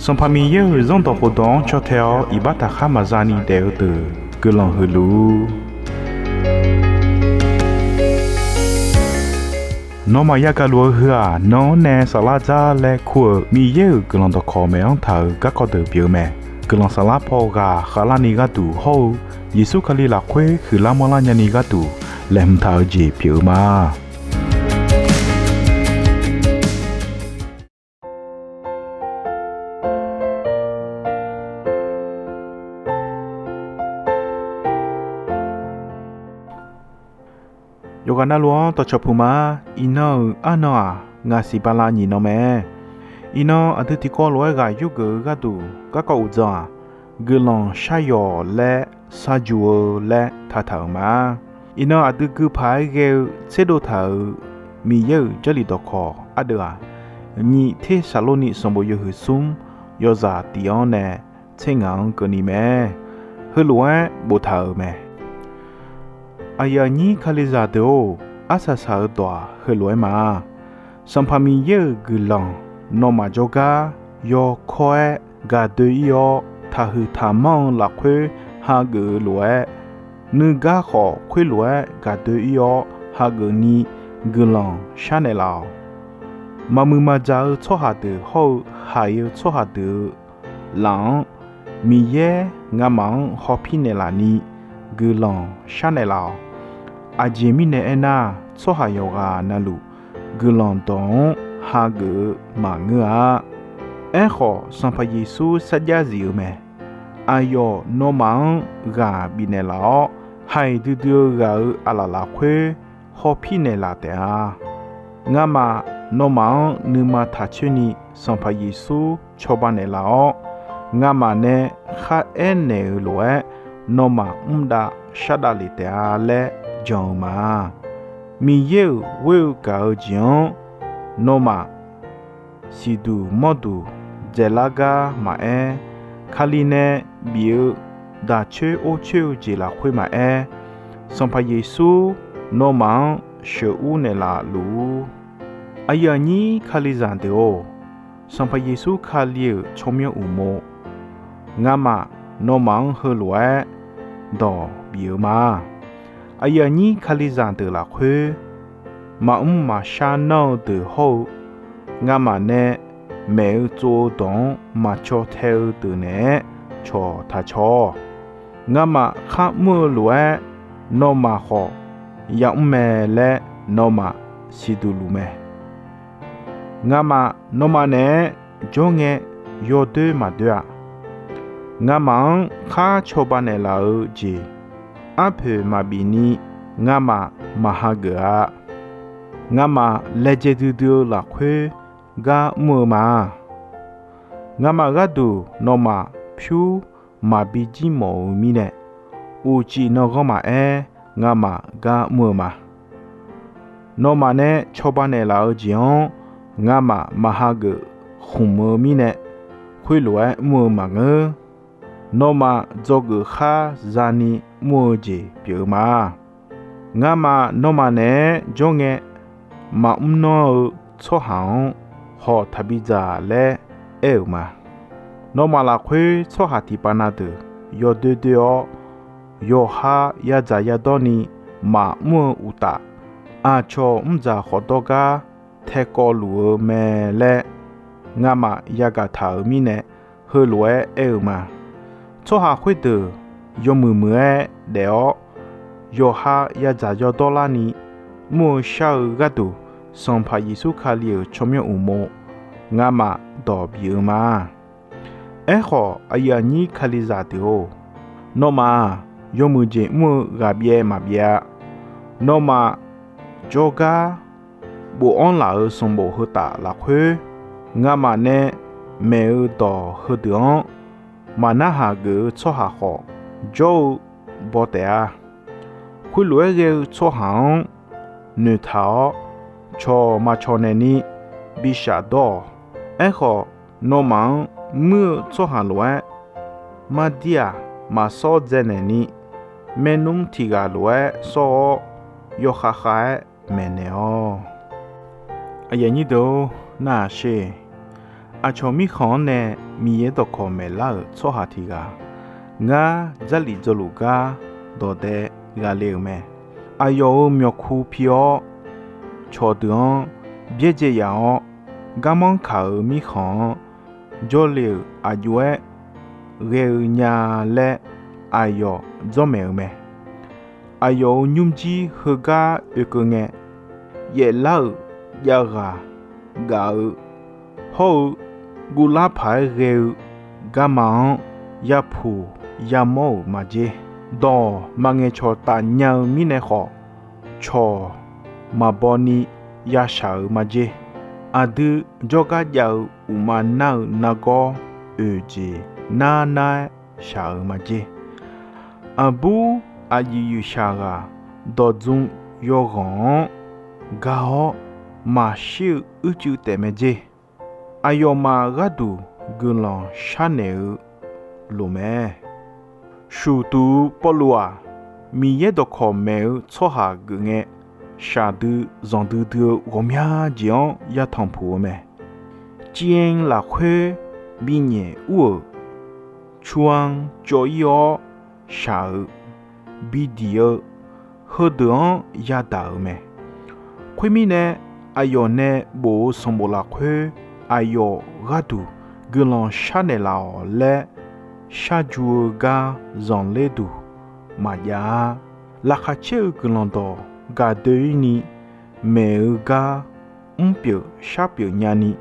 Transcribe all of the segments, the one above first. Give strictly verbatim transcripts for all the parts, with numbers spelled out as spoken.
Sanqpaq Miqyaer-euq Zanrdawq khofdawq-anr caw tae-awr iqbax taqkhar maqza ni daef-eu deuq guiqlanq huiq luf-ur. Nawmaf yagaq luf-eu heu-aq, nan-anr nae saflar dzar laer kur-euq Miqyaer-euq guiqlanq dawqkawq maeq-anr taq-euq garkawv deuq pyeuf-eu mae. Guiqlanq saflar paw ghaq khavlarni gharduq hawr-eu Yeqsur Kali lafkhoer huiqlar manrlar nyani gharduq laeqhmq taq-eu jeq pyeuf-eu ma. Yawqghaq navluf-anr dawqcawq puq ma. Iqnan-euq arnan-aq, ngaq siq bala nyiq nan mae. Iqnan aqdui tiqkawv lof-aer ghaq yurgeuf-eu gharduq garkawv uqdzan-aq, guiqlanq shar yawq laer sharjuq-eu laer taqtaq-euq ma. Iqnan aqdui gui paq-aer ghae-eu tserdov taq-euq Miqyaer-euq Jarlif dawqkawq ardeuv-aq, nyiq Tersaqlorni sanqbof yawhuiq smr yawzaq tiq-anr nae tser ngaq-anr keuvni mae. Heulof-aer boftaq-euq mae. Aqyuif aqnyir Kalizaq deuq-or, arsaq saq-eu dawq-aq heulof-aer ma. Sanqpaq Miqyaer-euq guiqlanq nawmaf jawrgar yawkawr-aer gaqdoe ir-awr, taqhuiq taqmanr-eu lafkhoer hageuf-eu lof-aer, nuigar khawf khoerlof-aer gaqdoe ir-awr hageuf ni guiqlanq sharnaeq laf-awq. Maqmuiq maqdzaq-eu tsawrhaq deuq hawr-eu haiq-eu tsawrhaq deuq-eu laf-anr, Miqyaer ngamaf-anr hawpir naeqlaf ni guiqlanq sharnaeq laf-awq. Aqjeq mirnae aernar, tsawrhaq yawqghaq navluf guiqlanq dawq-anr hageuf-eu maqngeur-a. Aerkhawf, Sanqpaq Yeqsur sarjax zif-eu mae. Aqyawf nawmaf-anr ghaq bifnaeq laf-awr, haiq duidui-eu ghaq-euq aqlaf lafkhoer hawpir naeqlaf taef-a. Ngamaf nawmaf-anr nuima taq coer ni Sanqpaq Yeqsur cawba naeqlaf-awr, ngamaf nae kharaer naeq-euq lof-aer nawmaf mr dav shar dav lef taef-a laer jan-eu ma. Miqyaer-euq ghoer-eu gaq-eu jeq-anr nawmaf siqduq mawrduq dzaeqlar gar maqaer, Kali nae bif-eu daq coer or coer-eu jeq lafkhoer maqaer, Sanqpaq Yeqsur nawmaf-anr sheuqur naeqlaf luf-ur. Aqyuif aqnyir Kalizaq deuq-or, Sanqpaq Yeqsur Kali-euq tsawrmyanr uqmov, ngamaf nawmaf-anr heulof-aer dawq bif-eu ma. Aqyuif aqnyir Kalizaq deuq lafkhoer, maqmr maqshar nanr-eu deuq hawr-eu, ngamaf nae maeq-eu tsov-eu dawq-anr maqcaw tae-eu deuq naeq-aer cawq taq caw-awq. Ngamaf kharmr-eu lof-aer nawmaf khawf yamr mae laer nawmaf siqduq luf mae. Ngamaf nawmaf naeq-aer jawr ngae yawdoer maqdoer-a. Ngamaf-anr khar cawba naeqlaf-eu jeq arpoeq maqbif ni ngamaf maq hageuf-a. Ngamaf laejae duidui-eu lafkhoer gar mr-eu ma. Ngamaf gharduq nawmaf pyur maqbi jir mawf-eu mirnae, uqcif nanghanr maqaer ngamaf gar mr-eu ma. Nawmaf nae cawba naeqlaf-eu jeq-anr ngamaf maq hageuf khmq-eu mirnae, khoerlof-aer mr-eu maqngeur. Nawmaf dzawgeuf khar zani mr-eu jeq pyeuf-eu ma. Ngamaf nawmaf naeq-aer jawr ngae, maqmr nanr-eu tsawrhaq-anr haw taqbi dzaq laer aer-euq ma. Nawmaf lafkhoer tsawrhaq tiqpav na deuq yawdoer doer-awr, yawqha yadzaq yadawr ni maqmr-eu uqtaf, aqcawq mrdzaq khawfdawr gar taekawv luf-eu mae laer ngamaf yagaq taq-euq mirnae, heulof-aer aer-eu ma. Tsawrhaq khoerdeuq yawmuiq muiq-aer daef-awr, yawqha yadzaq yawdawr larni mr-eu shar-eu gharduq, Sanqpaq Yeqsur Kali-euq tsawrmyanr uqmov ngamaf dawq bif-eu ma. Aerkhawf, aqyuif aqnyir Kalizaq deuq-or, nawmaf-aq, yawmuiq jeq mr-eu ghaqbyaev maqbyaev-a. Nawmaf jawrgar bofanr laf-euq sanqbof heu taf lafkhoer, ngamaf nae maeq-eu dawq heudeuq-anr maqnarhaq geuf-eu tsawrhaq khawf, jawr-eu baw taef-a. Khoerlof-aer ghae-eu tsawrhaq-anr noeqtaq-awr, cawq maqcawq naeqni bi shafdawr-awq. Aerkhawf, nawmaf-anr muir-eu tsawrhaq lof-aer, mardir-aq, maqsawr dzaenaeq ni, maernmr tiq ghaq lof-aer sawr-awr, yawkhav khav-aer maeqnaeq-awq. Aqyuif aqnyir deuq-or, nar-aq sher. Aqcawq mirkhanq-anr nae Miqyaer dawqkawq maeqlar-euq tsawrhaq tiq ghaq, ngar Jarlif dzaw luf gar dawq dae ghaqle-euq mae. Aqyawf-euq myawqku pi-awr, cawqdeuq-anr byaerdzae yaf-awr, garmanr kaq-euq mirkhanq-anr jawrle-euq aqjox-aer ghae-eu nya laer aqyawf dzawrmaeq-eu mae. Aqyawf-euq nymrjir heugar oekeuv ngae, yaeflar-euq javghaq gaf-eu hawr-eu, guvlar paq-aer ghae-eu garma-anr yapuq yamawr-euq maqjer. Dawq maqngaeq cawq taf nya-eu mirnae khawf, cawq maqbaw ni yashaq-euq maqjer. Aqdui jawrgar jav-eu uqma nar-eu nargawr oeq jeq nar nar-aer shaq-euq maqjer. Aqbur aqyuif yuifshaq ghaq dawqdzm yawghanq-anr ga-awr maqshir-eu uicuiv taef mae jer. Aqyawfmaf gharduq guiqlanq sharnaeq-eu loq mae. Shuqtuq-eu Pawrluv-aq, Miqyaer dawqkawq maeq-eu tsawrhaq geuf ngae, shaqdui zanqdui dui-eu ghawqmya jeq-anr yatanq puq-eu mae. Civ-anr lafkhoer binyaef ur-euq, cu-anr cawv-ir-awr shaq-eu, bidiq-eu, heudeuq-anr yadaq-euq mae. Khoermirnae, aqyawf nae bof-eu sanqbof lafkhoer aqyawf gharduq guiqlanq sharnaeq laf-awq laer sharju-eu gar zanqler duq maqjav-a. Laqkhaq caer-eu guiqlanq dawq gaq doe-ir ni maeq-eu gar mrpyeuf sharpyeuf nyani,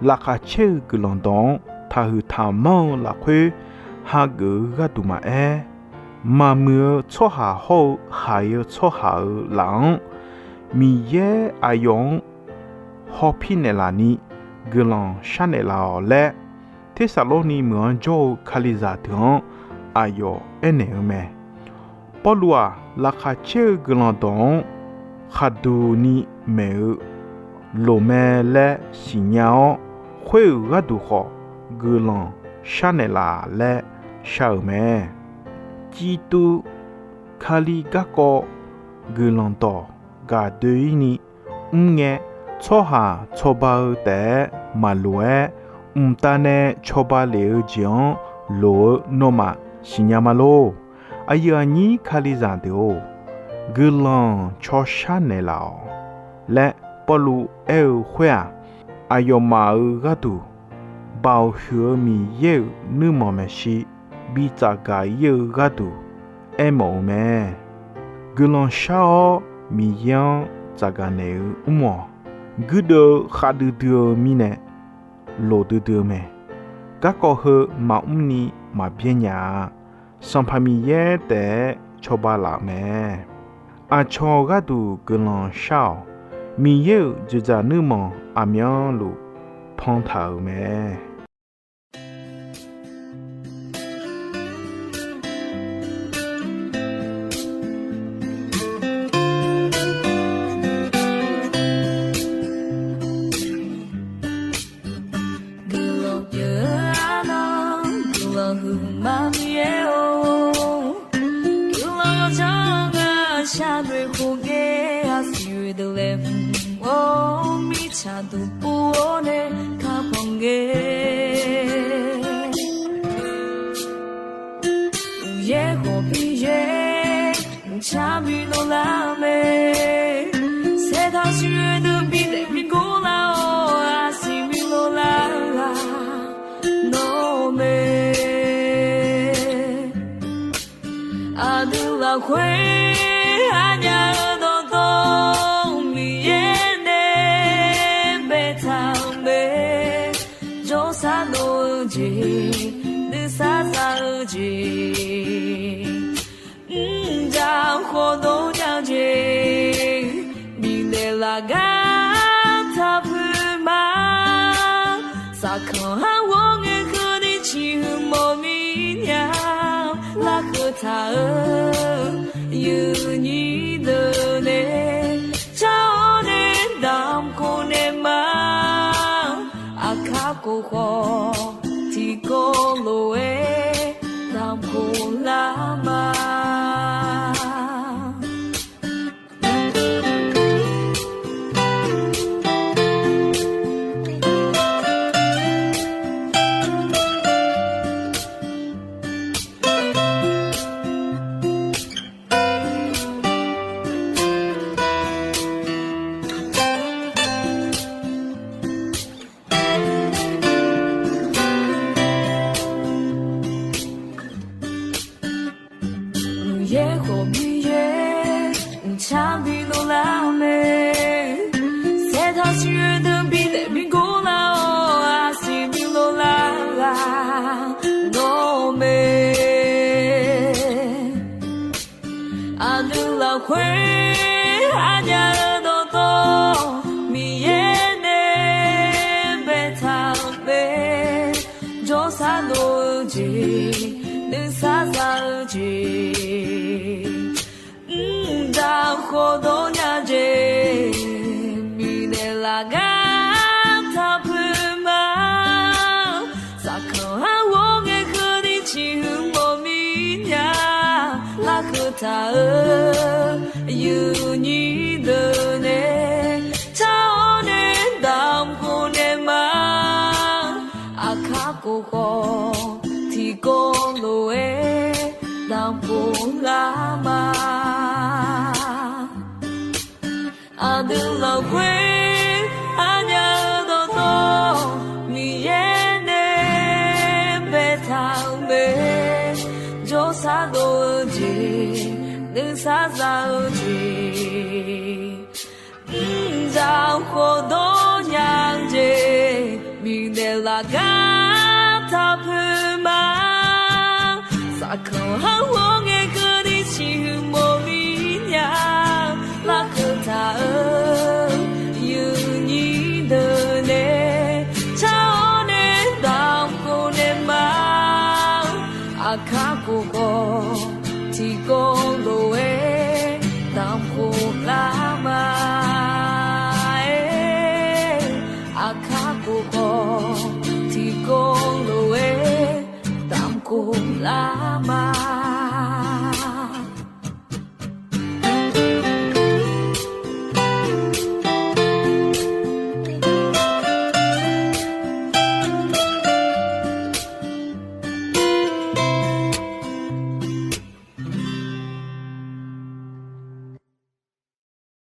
laqkhaq caer-eu guiqlanq dawq-anr taqhuiq taqmanr-eu lafkhoer hageuf-eu gharduq maqaer, maqmuiq-eu tsawrhaq hawr-eu haiq-eu tsawrhaq-euq laf-anr Miqyaer aqyawf-anr hawpir naeqlaf ni guiqlanq sharnaeq laf-awq laer, Tersaqlorni meuq-anr jawr-eu Kalizaq deuq-anr aqyawf aernaeq-eu mae. Pawrluv-aq, laqkhaq caer-eu guiqlanq dawq-anr khaqduq ni maeq-eu loq mae laer siqnya-awr, khoer-euq gharduq khawf guiqlanq sharnaeq laf laer shar-euq mae. Civ tuv, Kali garkawv guiqlanq dawq gaq doe-ir ni mr ngae, tsawrhaq cawba-eu taef-aer maqloq-aer, mqtav nae cawba lef-eu jeq-anr loq-eu nawmaf siqnya ma lor. Aqyuif aqnyir Kalizaq deuq-or, guiqlanq cawshar naeqlaf-awq laer Pawrluv aer-eu khoer-aq, aqyawfmaf-euq gharduq Baoq huiq-eu Miqyaer-euq nuirmanq maeqshi bi tsafgaq ir-eu gharduq aermawf-eu mae. Guiqlanq shar-awr Miqyaer-anr tsafgaq naeq-eu mr-awq. Guirdeuv-eu khavdui dui-eu mirnae loq duidui-eu mae. Garkawv heu maqmr ni maqbyaer nya-a. Sanqpaq Miqyaer taef-aer cawba laf-euq mae. Aqcawq gharduq guiqlanq shar-awq. Miqyaer-euq dzoeqdzaq nuirmanq aqmyanluf pan taq-euq mae. Guiqlanq pyeuf-eu arnan, guiqlanq huiqma Miqyaer-or, guiqlanq yawdzanr-eu ngar shar noeq khof ngae, aqsiq oe deuq laeqhmq-or, mirtsaq duq pov-awr nae kakhanq ngae, uqyaer khawf bi yaer, mqcar bi dovlar mae. Saertaq siq oe deuq bi daef bi gor lar-awr, aqsiq bi dovlar ghaq nawr mae. Aqdui lafkhoer aqnyaf-eu dawqtawvluf Miqyaer nae baetaq-euq mae. Jawrsar dov-eu jeq, nuisar za-eu jeq, mrjaq khawf dov nya-eu jeq, bifnaeq laf gar taqpuq ma. Saqkanq har ghawr ngae keuvni ciqhuiq mawf mir nya, larkeuv taq-eu yuifnyir deuq nae car-awr nae damq khof naeq ma. Aqkar khof khawf tiqkawv lof-aer damq khof lar ma. Siqyoeq deuq bidaef bi gor lar-awr, aqsiq bi lov lar-aq, nawr mae. Aqdui lafkhoer aqnyaf-euq dawqtawv Miqyaer nae baetaq-euq mae. Jawrsar dov-eu jeq, nuisar za-eu jeq, mr damq khawf dawr nya jeq, miqnaeq laf gar taq poeq ma. Saqkanq-anr ghawr ngae keuvni ciqhuiq mawf mir nya, larkeuv taq-euq yuifnyir deuq nae, car-awr nae damq khof naeq ma. Aqkar khof khawf tiqkawv lof-aer damq khof lar ma. Aqdui lafkhoer aqnyaf-euq dawqtawv Miqyaer nae baetaq-euq mae. Jawrsar dov-eu jeq, nuisar za-eu jeq, mr damq khawf dawr nya-eu jeq, miqnaeq laf gar taq poeq ma. Saqkanq-anr ghawr ngae keuvni ciqhuiq mawf mir nya, larkeuv taq-euq yuifnyir deuq nae, car-awr nae damq khof naeq ma. Aqkar khof khawf tiqkawv lof-aer damq khof lar ma. Aqkar khof khawf tiqkawv lof-aer damq khof lar ma.